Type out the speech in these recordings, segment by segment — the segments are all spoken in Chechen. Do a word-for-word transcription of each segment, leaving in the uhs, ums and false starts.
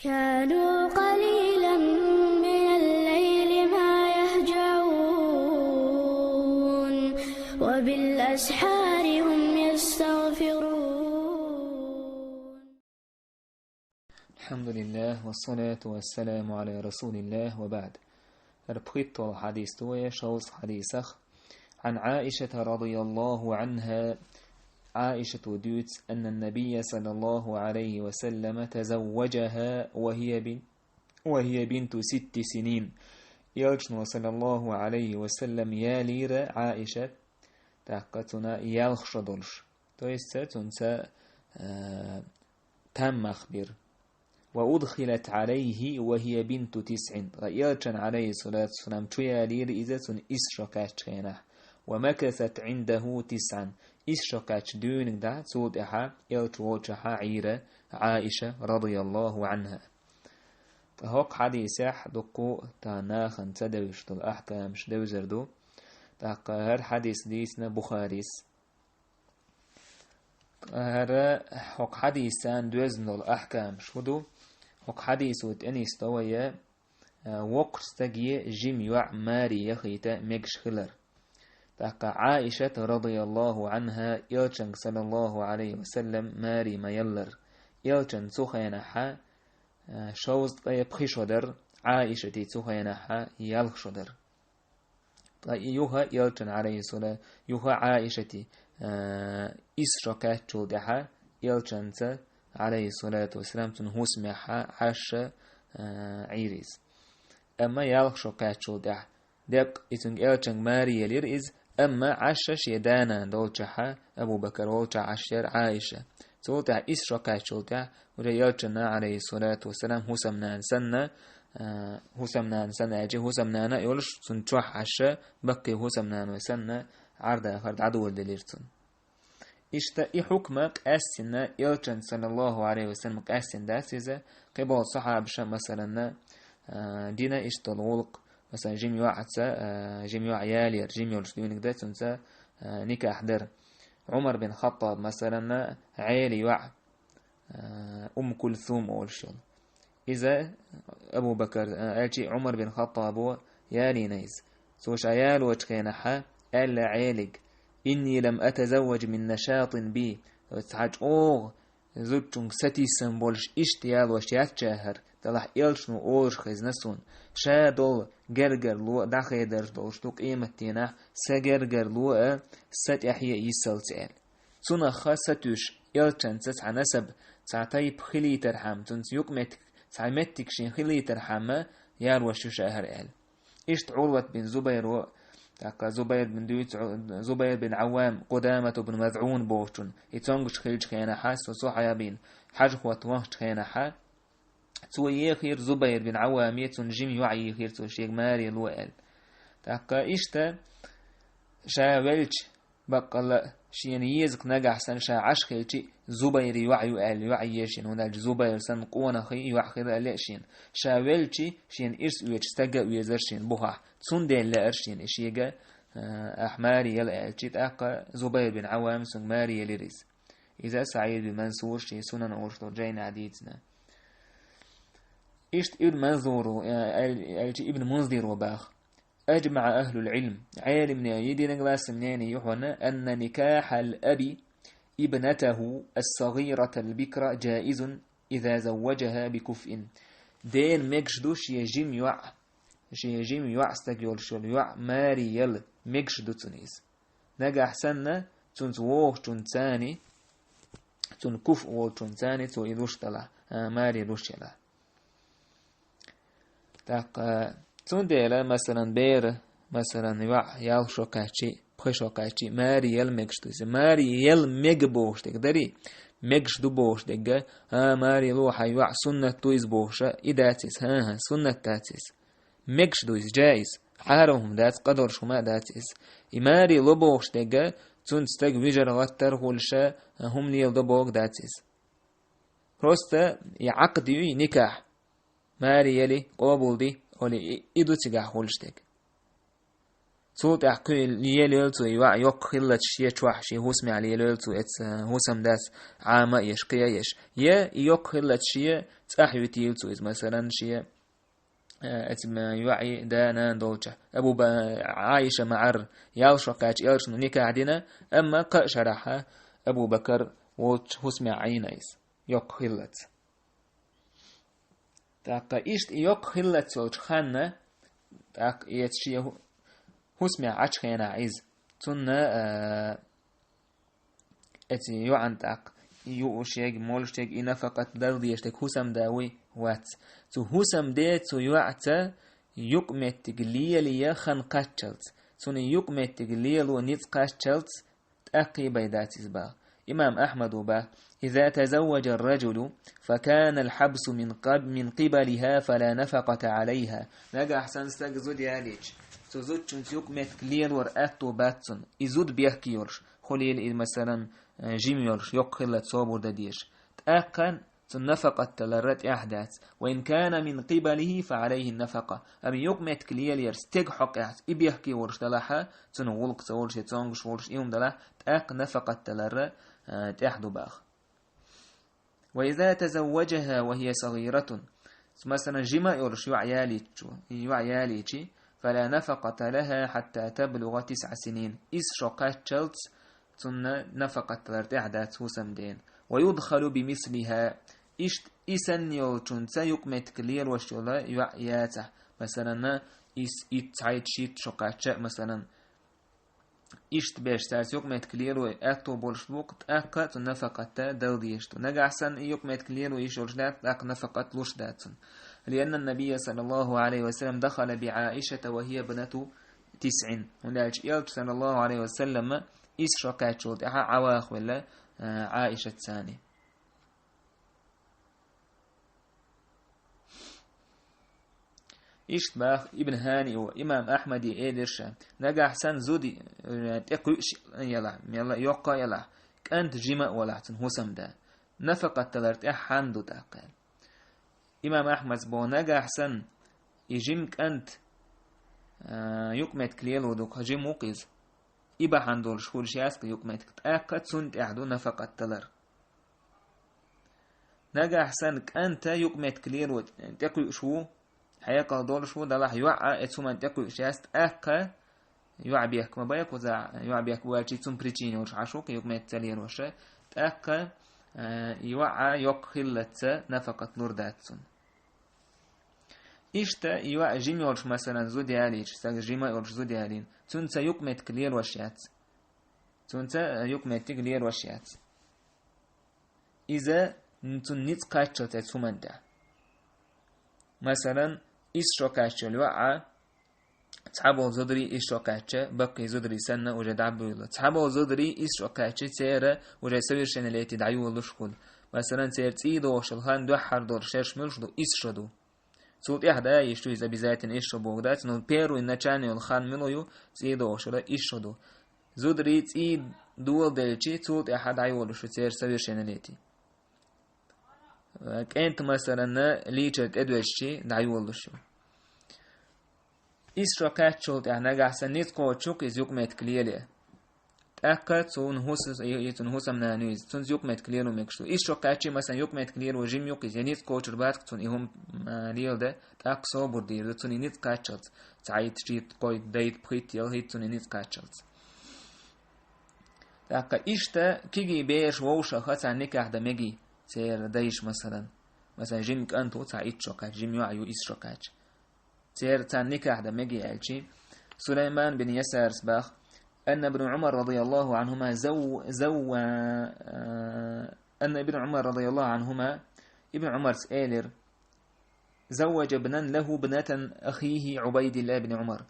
كانوا قليلا من الليل ما يهجعون، وبالأسحار هم يستغفرون. الحمد لله، والصلاة والسلام على رسول الله، وبعد. Ар пхиттол хьадис ду вай, шовзткъа хьадисах. عن عائشة رضي الله عنها, Ӏаишата дуьйцу, أن النبي صلى الله عليه وسلم تزوجها وهي بن-, وهي بنت ست سنين. Элчано, саллаллаху Ӏалайхи ва саллам, ялийра Ӏаишат, тӀаккха цунна ялх шо долуш. То есть цунца, а, там мах бира. وأدخلت عليه وهي بنت تسع. Ткъа Элчанна, Ӏалайхи салату вассалам, чу ялийра иза цунна исс шо кхаьччу хенахь. ومكثت عنده تسعا. Исс шо кхаьчча дуьйна дӀа, цул тӀаьхьа Элча волчохь Ӏийра Ӏаиша, радияллаху Ӏанха. Ткъа хӀокху хьадисехь дуккха а тхан нахана ца девзаш долу ахькамаш девзар ду. ТӀаккха хӀара хьадис дийцина Бухарис. ТӀаккха хӀара хӀокху хьадисана доьзна долу ахькамаш хӀун ду? ХӀокху хьадисо тӀе нисдо вай, а, воккхачу стаге жима йоӀ маре яхийта мегаш хилар. ТӀаккха Ӏаишат, радияллаху Ӏанха, Элчанга, саллаллаху Ӏалайхи ва саллам, маре ма-яллара. Элчанна цу хенахь, а, шовзткъе пхи шо дара, Ӏаишата цу хенахь ялх шо дара. Ткъа и юха Элчанна, Ӏалайхи сала-, юха Ӏаишата, а, исс шо кхаьччул тӀаьхьа Элчанца, Ӏалайхи салату вассалам, цуьнан хӀусамехь Ӏаш, а, Ӏийра иза. Амма ялх шо кхаьччул тӀаьхьа деккъа и цуьнга Элчанга маре елира иза, амма Ӏаш шен да-нана долчохь, Абу Бакар волчохь Ӏаш яра Ӏаиша. Цул тӀаьхьа исс шо кхаьччул тӀаьхьа уже Элчанна, Ӏалайхи салату вассалам, хӀусамнана санна, а, хӀусамнана санна аьлча, хӀусамнана а йолуш, цунна чохь Ӏаш, баккхий хӀусамнаной санна, Ӏар-дахар дӀадоладелира цунна. Иштта и хьукма къаьстина Элчанца, саллаллаху Ӏалайхи ва саллам, къаьстина дац иза, кхин болу сахьабаша, масалан, а, дина иштта долу гӀуллакх, масалан, жима йоӀца, а, жима йоӀ ялийра, жима йолуш дуьйна дан цуьнца, а, никахь дара. Ӏумар бин Хаттаб, масалан, Ӏелин йоӀ, а, Умм Кульсум олуш йолу. Иза Абу Бакар, а, аьлча Ӏумар бин Хаттабо ялийна иза. Цо ша ялочу хенахь аьлла Ӏелига: «إني لم أتزوج من نشاط بي». Цхьа чӀогӀа зудчуьнга сатийсам болуш иштта ялош яц ша хӀара, делахь Элчано олуш хезна суна, ша долу гергарло а дӀахедарш долуш ду къематдийнахь, сан гергарло а сан тӀаьхье йисалц аьлла. Цунах сатуьйсуш, Элчанца цхьа насаб, цхьа тайпа хилийтархьама, цуьнца юкъаметтиг, цхьа меттиг шен хилийтархьама, ялош ю ша хӀара аьлла. Иштта Ӏурват бин Зубайро, тӀаккха Зубайр бин дуьйцу, Зубайр бин Ӏаввам, Къудамат бин МазӀун бохучун, и цомгуш хилчу хенахь, со сахьабийн хьажа хӀотта вахчу хенахь, цо ехира Зубайр бин Ӏавваме, цунна жима йоӀ йийхира цо шега маре ло аьлла. ТӀаккха иштта ша велча, баккъалла а, шена еза-кх нагахь санна ша Ӏаш хилча, Зубайран йоӀ ю аьлла, йоӀ е шена, хӀунда аьлча Зубайр санна къонахий йоӀ хир а лаьа шена. Ша велча, шена ирс оьцуш стаг а оьзар шена бухахь. Цундела лаьара шена и шега, а, ахь маре яла аьлча, тӀаккха Зубайр бин Ӏаввам цуьнга маре елира иза. Иза СаӀид бин Мансура шен Сунан олуш долу жайнахь дийцина. Иштта Ибн Манзуро, а, аьл-, аьлча Ибн Мунзиро баха: «أجمع أهل العلم», Ӏелимнехан единогласный мнение ю хьуна, «أن نكاح الأب ابنته الصغيرة البكر جائز إذا زوجها بكفء». Дена мегаш ду шен жима йоӀ, шен жима йоӀ, стаг йолуш йолу йоӀ маре яла, мегаш ду цунна иза. Нагахь санна, цуьнца вогӀучуьнца, цунна куф волчуьнца цо и луш далахь, а, маре луш ялахь. ТӀаккха, цундела, масалан, бер, масалан, йоӀ ялх шо кхаьчча, пхи шо кхаьчча, маре яла мегаш ду иза. Маре яла мега бохуш дерг дарий? Мегаш ду бохуш дерг, а, маре ло хьайн йоӀ, суннат ду иза бохуш, и дац иза, хӀан-хӀа, суннат дац иза. Мегаш ду иза, джаиз, хьарам хӀума дац, къа долуш хӀума а дац иза. И маре ло бохуш дерг, цуьнца стаг вижар-гӀаттар хуьлуш, хӀума леладо бохург дац иза. Просто и Ӏакъд ю, и никахь. Маре яли, къобалди, олий, и, и ду цигахь хуьлуш дерг. Цул тӀаьхьа кхуьйла лелайойла цо и йоӀ йоккха хиллалц шен чохь, шен хӀусамехь лелайойла цо эцу хӀусамдас, Ӏама а еш, кхин а еш. Я и йоккха хиллалц шен цӀахь юьтийла цо иза, масалан, шен, э, эцу, м, йоӀе да-нана долчохь. Абу Ба-, Ӏайша маӀар, ялх шо кхаьчча элчано никахь дина, амма кхаа шарахь Абу-Бакар волчу хӀусамехь Ӏийна иза, йоккха хиллалц. ТӀаккха иштта и йоккха хиллалц йолчу ханна, тӀаккха эца шен хӀу-, хӀусамехь Ӏачу хенахь иза. Цунна, а, эцу йоӀана тӀаккха юуш ерг, молуш ерг, и нафакъат дала дезаш дерг хӀусамда вуй, вац. Цу хӀусамде цу йоӀца юкъаметтиг лелае хан кхаччалц, цунна юкъаметтиг лело ницкъ кхаччалц, тӀаккха бен дац иза боху. Имам Ахьмада боху: «إذا تزوج الرجل فكان الحبس من قب-، من قبلها فلا نفقة عليها». Нагахь санна стага зуда ялийча, цу зудчуьнца юкъаметтиг лелор аьтто бац цунна, и зуда бехке йолуш, хуьлийла и, масалан, жима йолуш, йоккха хиллалц собар дан дезаш. ТӀаккха цунна нафакъат далар тӀехь дац. «وإن كان من قبله فعليه النفقة». Амма юкъаметтиг лелаяр стеган хьокъехь, и бехке волуш делахь, цунах гӀуллакх ца волуш я цомгуш волуш и хӀума делахь, тӀаккха нафакъат далар, а, тӀехь ду боху. «وإذا تزوجها وهي صغيرة». Масалан, жима а йолуш йоӀ ялийча, йоӀ ялийча, «فلا نفقة لها حتى تبلغ تسع سنين». Исс шо кхаччалц цунна нафакъат далар тӀехь дац хӀусамдена. «ويدخل بمثلها». Иштта и санна йолчунца юкъаметтиг лелош йолу йоӀ яцахь, масалан, исс, итт, цхьайтта, шийтта шо кхаьчча а, масалан, иштта беш цаьрца юкъаметтиг лело аьтто болуш бу-кх, тӀаккха цунна нафакъат дала дезаш ду. Нагахь санна и юкъаметтиг лело йиш йолуш дац, тӀаккха нафакъат луш дац цунна. «لأن النبي صلى الله عليه وسلم دخل بعائشة وهي ابنة تسع». ХӀунда аьлча элча, саллаллаху Ӏалайхи ва саллама, исс шо кхаьччул тӀаьхьа Ӏан ваха велла, а, Ӏайшатца цхьаьна. Иштта боху Ибн ХӀаниъа, имам Ахьмаде элира ша: нагахь санна зуда, э, тӀекхуьуш елахь, мелла а йоккха а елахь, кӀант жима а валахь, цунна хӀусамда, нафакъат далар тӀехь хьанна ду тӀаккха? Имам Ахьмада боху: нагахь санна и жима кӀант, а, юкъаметтиг лело ду-кх, жима ву-кх иза. И бахьана долуш хуьлуш яц-кх юкъаметтиг, тӀаккха цунна тӀехь ду нафакъат далар. Нагахь санна кӀанта юкъаметтиг лело тӀекхуьуш ву, хьекъал долуш ву, делахь йоӀ а эцу хӀуманна тӀекхуьуш яц, тӀаккха йоӀ бехк ма бай кхузахь, йоӀ бехк бу аьлча, цунна причина йолуш хьаш ву-кх юкъаметтиг ца лелоша, тӀаккха, э, йоӀ а йоккха хиллалца нафакъат лур дац цунна. Иштта йоӀ жима йолуш, масалан, зуда ялийча, стага жима йолуш зуда ялийна, цунца юкъаметтиг лелош яц. Цунца, э, юкъаметтиг лелош яц. Иза цунна ницкъ кхаччалц эцу хӀуманна тӀехь. Масалан, исс шо кхаьччалц йоӀ а, цхьаболу зударий исс шо кхаьчча, баккхий зударий санна, уже дӀабуьйлу. Цхьаболу зударий исс шо кхаьчча, церан уже совершеннолетие дӀайолалуш хуьлу. Масалан, церан цӀий догӀуш йолу хан дуьххьара долу шераш муьлш ду, исс шо ду. Цул тӀаьхьа да йиш ю иза обязательно исс шо боху дац, но первый начальный йолу хан мила ю, цӀий догӀуш йолу исс шо ду. Зударий цӀий доладелча, цул тӀаьхьа дӀайолалуш ю церан совершеннолетие. КӀентан, масалан, лийчар тӀедоьжча дӀайолалуш ю. Исс шо кхаьччул тӀаьхьа нагахь санна ницкъ кхочуш ву-кх иза юкъаметтиг лело. ТӀаккха цунна хӀусам-, и, и цунна хӀусамнана ю иза, цунца юкъаметтиг лело мегаш ду. Исс шо кхаьчча, масалан, юкъаметтиг лело жима ю-кх иза, я ницкъ кхочур бац-кх цунна и хӀума, а, леладан, тӀаккха собар дийр ду, цунна и ницкъ кхаччалц, цхьайтта, шийтта, кхойтта, дейтта, пхийтта яла хӀитта цунна и ницкъ кхаччалц. ТӀаккха иштта кегий бераш вовшахха царна никахь дан мегий, церан дайша, масалан. Масалан, жима кӀант ву, цхьа итт шо кхаьчча, жима йоӀ ю исс шо кхаьчча. Церан царна никахь дан мегий аьлча, Сулайман бин Ясарас боху: «أن ابن عمر رضي الله عنهما زو-، زو-، أن ابن عمر رضي الله عنهما», Ибн Ӏумарс элира: «زوج ابنا له ابنة أخيه عبيد الله بن عمر».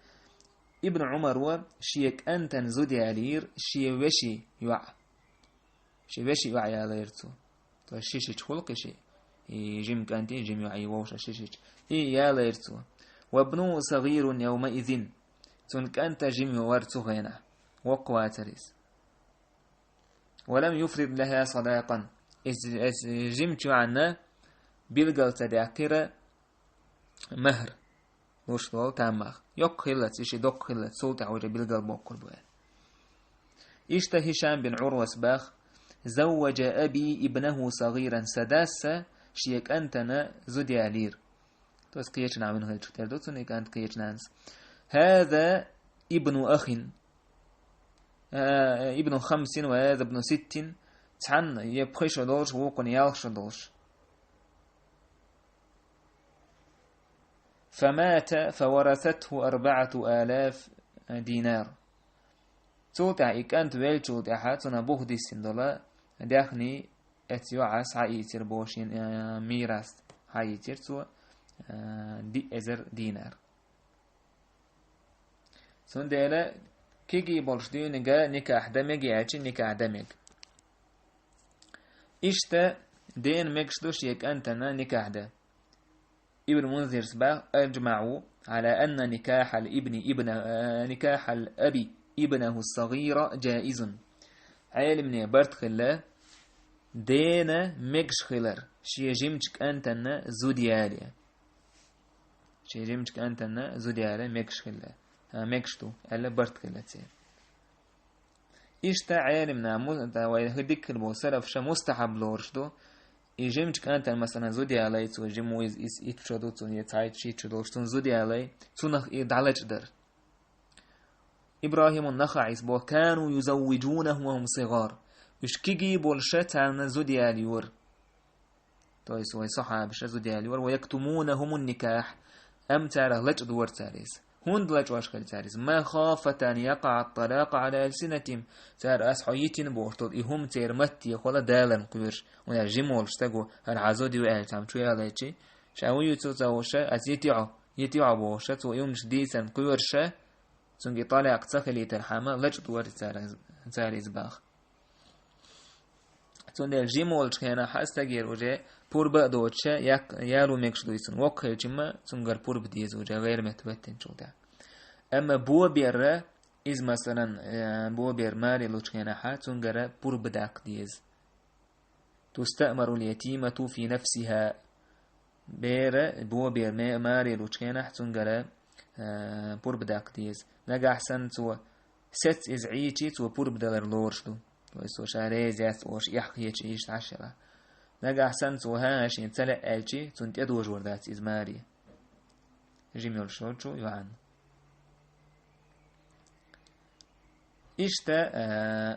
Ибн Ӏумара шен кӀантана зуда ялийра шен вешин йоӀ. Шен вешин йоӀ ялийра цо. То есть шишача хуьлу-кх и ши, и жима кӀанти, жима йоӀи вовшах шишача. И ялийра цо. «وابنه صغير يومئذ». Цуьнан кӀант а жима вара цу хенахь. Воккха вацара иза. «ولم يفرض لها صداقا». Иза, иза жимачу йоӀанна билгал ца даьккхира махӀар. луш долу таммах. Йоккха хиллалц, и ши доккха хиллалц, цул тӀаьхьа уже билгал боккхур бу аьлла. Иштта Хишам бин Урвас бах: «Завваджа аби ибнаху сагъиран», са дас шен кӀантана зуда ялийра. То есть кхечу нахана хилча тера ду цунна и кӀант кхечу нанас. «Хаза ибну ахин, а, ибну хамсин ва хаза ибну ситтин», цхьанна я пхи шо долуш, вукхунна ялх шо долуш. «Фамата фаварасатху арбаату алаф динар». Цул тӀаьхьа и кӀант веллачул тӀаьхьа цунах бух диссина долу даьхни эцу йоӀа схьаийцира боху шен, а, мирас схьаийцира цо, а, диъ эзар динар. Цундела кегий болуш дуьйниг никахь дан мега аьлча, никахь дан мега. Иштта дена мегаш ду шен кӀантана никахь дан. Ибн Мунзирс бах: «Аджмау ала анна никахьал ибни ибна, э, никахьал аби ибнаху сагъира джаизун». Ӏелимне барт хилла, дена мегаш хилар, шен жимачу кӀантана зуда яле. Шен жимачу кӀантана зуда яле мегаш хилла. А, мегаш ду, аьлла барт хилла церан. Иштта Ӏелимна му-, да, вай хӀу диккхина боху сараф ша мустахьаб лоруш ду. И жимачу кӀантана, масалан, зуда ялай цо, жима ву иза, иза итт шо ду цунна, я цхьайтта шийтта шо долуш цунна зуда ялай, цунах и дӀалачкъадар. Ибрахимун Нахаис боху: «Кану юзаввижунахум ва хум сигъар». Уьш кегий болуша царна зуда ялайора. То есть вай сахьабаша зуда ялайора, «ва яктумунахумун никахь», амма царах лачкъадора цара иза. ХӀунда лачкъош хилла цара иза? «Махафата ан якъаӀа ат-талакъу ала алсинатихим». Цара ас хьо йитина бохуш долу и хӀума церан маттехула даларна кхоьруш. ХӀунда аьлча жима волуш стаг ву, хӀара хьан зуда ю аьлла цхьамма чу ялайчи, ша вуй ю цо ца вуша, ас йити хьо, йити хьо бохуша, цо и хӀуманаш дийцарна кхоьруша, цуьнга и талакъ ца хилийтархьама, лачкъадора цара, цара иза баха. Цундела жима волчу хенахь а стагера уже пурба а доцуша, як-, яло мегаш ду иза цунна. Воккха хилча-м цуьнгара пурба деза уже, гӀайра метта веттинчул тӀаьхьа. Амма боберра, иза, масалан, э, бобер маре лучу хенахь а, цуьнгара пурба даккха деза. «Тустаъмарул ятимату фи нафсиха». Бера, бобер ме-, маре лучу хенахь цуьнгара, э, пурба даккха деза. Нагахь санна цо сецца иза Ӏийчи, цо пурба далар лоруш ду. То есть цо ша реза яц олуш эхь хеташ иштта Ӏаш хилахь. Нагахь санна цо хӀан шена ца лаьа аьлчи, цунна тӀедожор дац иза маре. Жима йолуш йолчу йоӀанна. Иштта, э,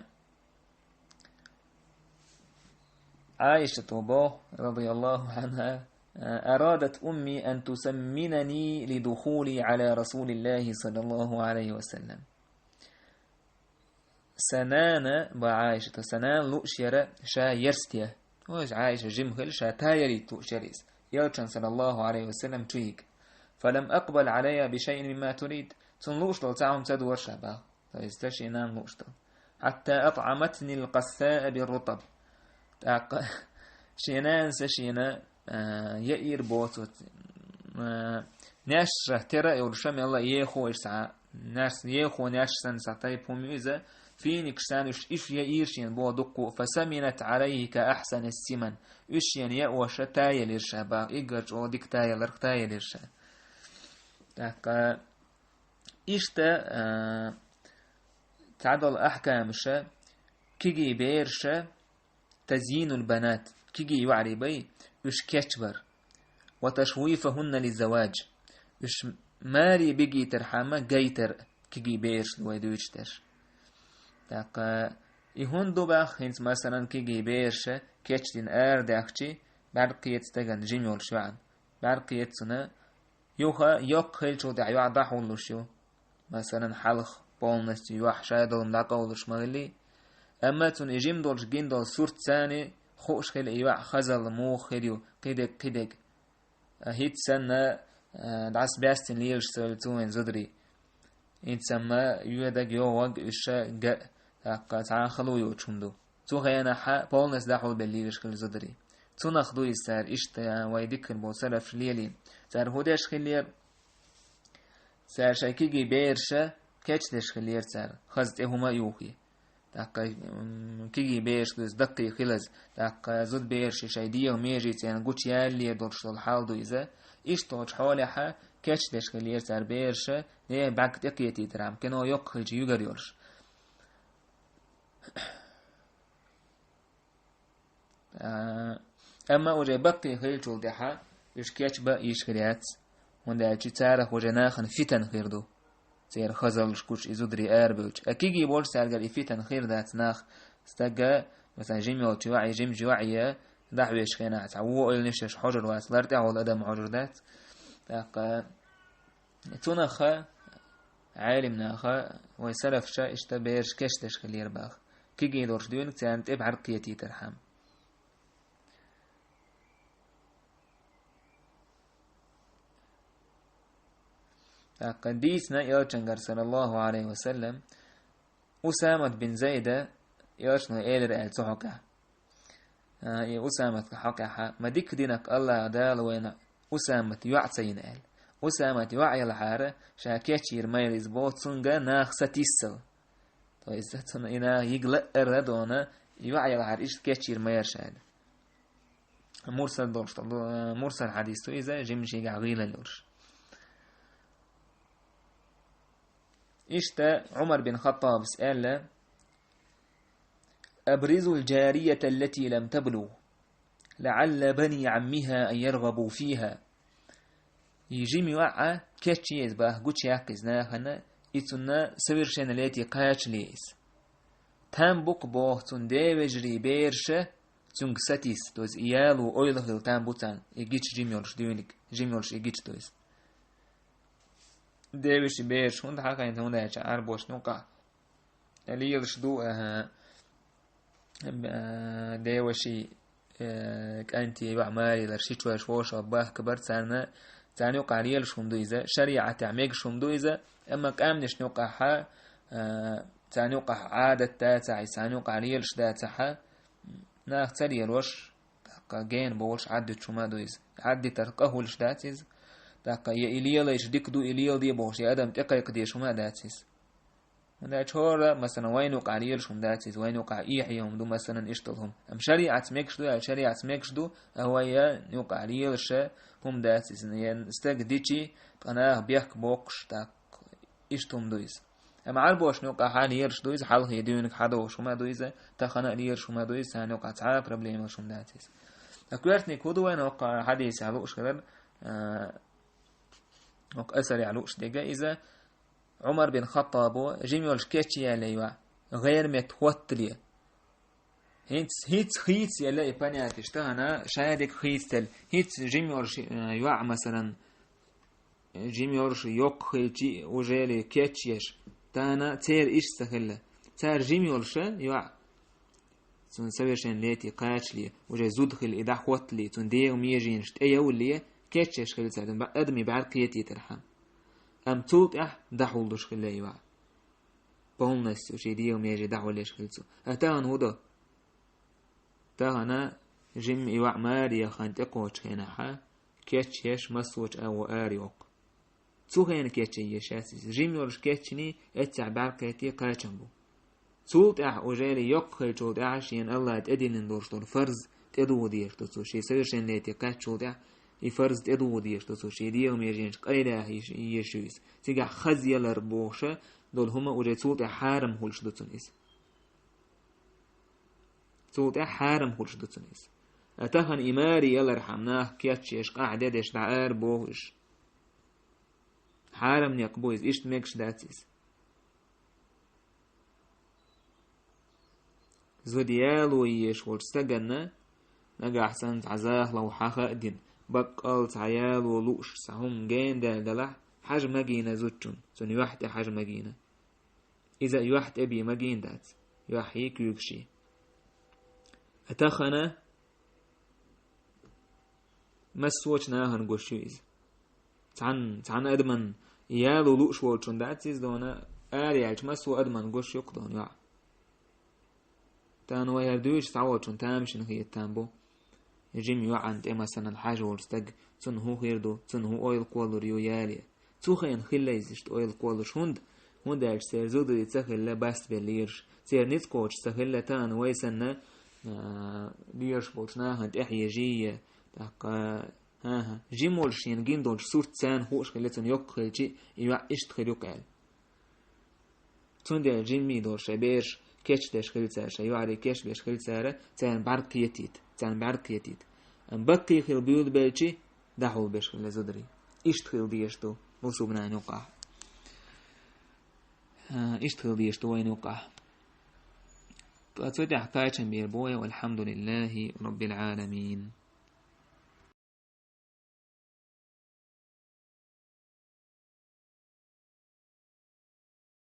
Ӏайшата боху, радияллаху анха, «Арадат умми ан тусамминани лидухули ала Расулиллахи саллаллаху алайхи ва саллям». Сан нана, боху Ӏайшата, сан нана лууш яра ша ерсте. Вайша Ӏайша жима хила, ша тайарийта лууш яра иза. Элчан саллаллаху алайхи ва саллям чуйига. «Фалам акъбал алайха бишайин мимма турид». Цунна лууш долу цхьа хӀума ца дора ша, боху. То есть, ца шен нана лууш ду. «Хьатта атӀаматнил къассаа бир рутаб». ТӀаккха шен нанас шена, а, яийра боху цо, а, наьшша тера а йолуша мелла а ехо иза цхьа, наьш-, ехо наьшша санна цхьа тайпа хӀума ю иза, финикаш санна уьш, уьш яийра шена боху дуккха а, «фасаминат алайхи ка ахьсани симан». Уьш шена яоша таялира ша, боху, иггар чӀогӀа дика таяларх таялира ша. ТӀаккха Иштта, а, цхьадолу ахкамаша, кегий бераша, тазйинул банат, кегий йоӀарий бай, уьш кечбар. Ва ташвифахунна лиззаваж, уьш маре бигийтархьама гайтар кегий бераш ду вай дуьйцуш дерш. ТӀаккха и хӀунда ду боху, хӀинца, масалан, кегий бераша кечдина арадаьхчи, бӀаьрг кхета стагана жима йолуш йоӀана. БӀаьрг кхета цунна, юха йоккха хилчул тӀаьхьа йоӀ дӀахьуллуш ю. Масалан, хьалха полностью йоӀ шадолу дӀакъовлуш ма хилли. Амма цунна и жима долуш гина долу сурт царна хууш хила и йоӀ хазалла муха хир ю, кхидерг, кхидерг. А хӀинца санна, а, дӀасабаьстина лелаш ца велла цу вайн зударий. ХӀинца амма йоьдаг, йогӀаг уьш га, тӀаккха цхьа а хало йоцуш хӀума ду. Цу хенахь полностью дӀахьулбелла лелаш хила зударий. Цунах ду иза цара иштта вай диккхина болу салафаш лелийна. Цара хӀун деш хиллера? Цара шайн кегий бераша кечдеш хиллера цара, хаза тӀе хӀума а юхий. ТӀаккха, м, кегий бераш ду иза даккхий хилаза. ТӀаккха зуда бераш шайн дегӀан меже цӀена гучуялале долуш долу хьал ду иза. Иштта долчу хьолехь кечдеш хиллера цара бераш, нехан бӀаьрг тӀекхетийтархьама, кино йоккха хилча югар йолуш. А, амма уже баккхий хиллачул тӀаьхьа уьш кечбан йиш хир яц, хӀунда аьлча царах уже нахана фитан хир ду. Церан хазаллаш гуш и зударий арабевлча. А кегий болчу цаьргара и фитан хир дац нах. Стага, масала, жима йолчу йоӀе, жимачу йоӀе дӀахьоьжучу хенахь цхьа вон ойланаш еш хьожур вац, лар тӀехь волу адам хьожур дац. ТӀаккха цунах а, Ӏелимнаха, вайн салафаша иштта бераш кечдеш хиллера боху. Кегий долуш дуьйна царна тӀе бӀаьрг кхетийтархьама. ТӀаккха дийцина элчангара, саллаллаху Ӏалайхи ва саллам, Усамат бин Зайда элчано элира аьлла цу хьокъехь. А, и Усаматга хьокъехь: «Ма дика динарг Аллах Дала вайна Усамат йоӀ ца йина», — аьлла. Усамат йоӀ ялахьара, ша кечйийр ма яра иза боху, цунга нах сатийсал. То есть, цунна и нах йига лаъара дона, и йоӀ ялахьара иштта кечйийр ма яра ша аьлла. Мурсал долуш, мурсал хьадис ду иза, жима шегахь гӀийлалла йолуш. Иштта Ӏумар бин Хаттабас аьлла: «Абризул жарията аллати лам таблугъ, лаӀалла бани Ӏаммиха ан яргӀабу фиха». И жима йоӀ кечъе иза боху, гучуяккха иза нахана, и цунна совершеннолетие кхачале иза. Там бу-кх боху цунна девежарий бераша цуьнга сатийса, то есть и яло ойла хила там бу царна, и гича жима йолуш дуьйна, жима йолуш и гича, то есть. Девеший бераш хӀунда хьахийна, хӀунда аьлча Ӏарбошна юкъахь лелаш ду, аха, а, девеший, э, кӀанте йоӀ маре лар, ши чоьш вовшах бахка бар царна, царна юкъахь лелаш хӀума ду иза, шариӀатехь мегаш хӀума ду иза, амма къаьмнашна юкъахь, а, царна юкъахь Ӏадат дацахь, царна юкъахь лелаш дацахь, нах ца лелош, тӀаккха гена бовлуш Ӏаддуьтуш хӀума а ду иза. Ӏаддитарх къа хуьлуш дац иза. ТӀаккха я и лелайша дика ду, и леладе бохуш, я адам тӀекхайкхадеш хӀума а дац иза. ХӀунда аьлча хӀора, масалан, вайна юкъахь лелаш хӀума дац иза, вайна юкъахь эхье хӀума ду, масалан, иштта хӀума. Амма шариӀатца мегаш ду аьлча, шариӀатца мегаш ду, а вай юкъахь лелаша хӀума дац иза. Я стаг дичи, ткъа наха бехк боккхуш, тӀаккха иштта хӀума ду иза. Амма Ӏарбошна юкъахь лелаш ду иза, хьалхе дуьйниг хьадовш хӀума ду иза, тахана а лелаш хӀума ду иза, царна юкъахь цхьа а проблема йолуш хӀума дац иза. Ткъа коьртаниг хӀун ду вайна хӀокху хьадисехь лууш хилар, а, хӀокху асарехь лууш дерг иза, Ӏумар бин Хаттабо жима йолуш кечъяьлла йоӀ, гӀерметта хӀоттале. ХӀинца, хӀинца хийца елла и понятеш тахана, шадерг хийцаделла. ХӀинца жима йолуш, э, йоӀ, масалан, жима йолуш йоккха хилчи, ужели кечъеш. Тахана церан иштта ца хилла. Цара жима йолуша йоӀ, цунна совершеннолетие кхачале, уже зуда хилла и дӀахӀоттале, цунна дегӀан меженаш тӀеявлале, кечъеш хилла цара, ба-, адамийн бӀаьрг кхетийтархьама. Амма цул тӀаьхьа дӀахьулдуш хилла и йоӀ. Полностью шен дегӀан меже дӀахьулъеш хилла цо. А тахана хӀун до? Тахана жимма и йоӀ маре яхана тӀекхочу хенахьа, кечъеш массочу агӀо арайоккху. Цу хенахь кечъян езаш яц иза. Жима йолуш кечйиний, эццехь бӀаьрг кхетий кхачам бу. Цул тӀаьхьа, ужели йоккха хилчул тӀаьхьа шена Аллах тӀедиллина долуш долу фарз тӀедугӀу дезаш ду цо. Шен совершеннолетие кхаьччул тӀаьхьа и фарз тӀедугӀу дезаш ду цо. Шен дегӀан меженаш къайлаха езаш ю иза. Цигахь хазъялар бохуша долу хӀума уже цул тӀаьхьа хьарам хуьлуш ду цунна иза. Цул тӀаьхьа хьарам хуьлуш ду цунна иза. А тахана и маре ялархьама нах кечъеш, къахьде деш дӀаара боху уьш. Хьарам некъ бу иза, иштта мегаш дац иза. Зуда яло езаш волчу стаганна, нагахь санна цхьа захалов хьаха а дина, баккъал цхьа яло лууш, цхьа хӀума гена даьлла делахь, хьажа магийна зудчунна, цунна юьхь тӀе хьажа магийна. Иза юьхь тӀе бен магийна дац, юьхьий, куьйгаший. А тахана массочу нахана гуш ю иза. Цхьана, цхьана адаман яло лууш волчун дац иза дона, ара яьлча массо адаман гуш ю-кх дона йоӀ. Тахана вай хӀара дуьйцуш цхьаволчун тамашийна хета там бу. Жима йоӀана тӀе, масалан, хьажа волу стаг, цунна хӀун хир ду, цунна хӀун ойла кхоллур ю яле. Цу хенахь хилла иза иштта ойла кхоллуш, хӀунда, хӀунда аьлча церан зударий ца хилла, бастабелла лелаш. Церан ницкъ кхочуш ца хилла, тахана вай санна, а, лелаш болчу нахана тӀехьежий, тӀаккха ХӀан-хӀа, жима волуш шена гина долчу сурт царна хууш хилла цунна йоккха хилча, и йоӀ иштта хир ю-кх аьлла. Цундела жимма долуш шайн бераш кечдеш хилла цара, шайн йоӀарий кечбеш хилла цара, царна бӀаьрг кхетийта, царна бӀаьрг кхетийта. Амма баккхий хила буьйлабелча, дӀахьулбеш хилла зударий. Иштта хила дезаш ду бусалба нахана юкъахь. А, иштта хила дезаш ду вайна юкъахь. Ткъа цу тӀехь кхачам бийр бу вай, валхьамдулиллахӀи раббил Ӏаламин.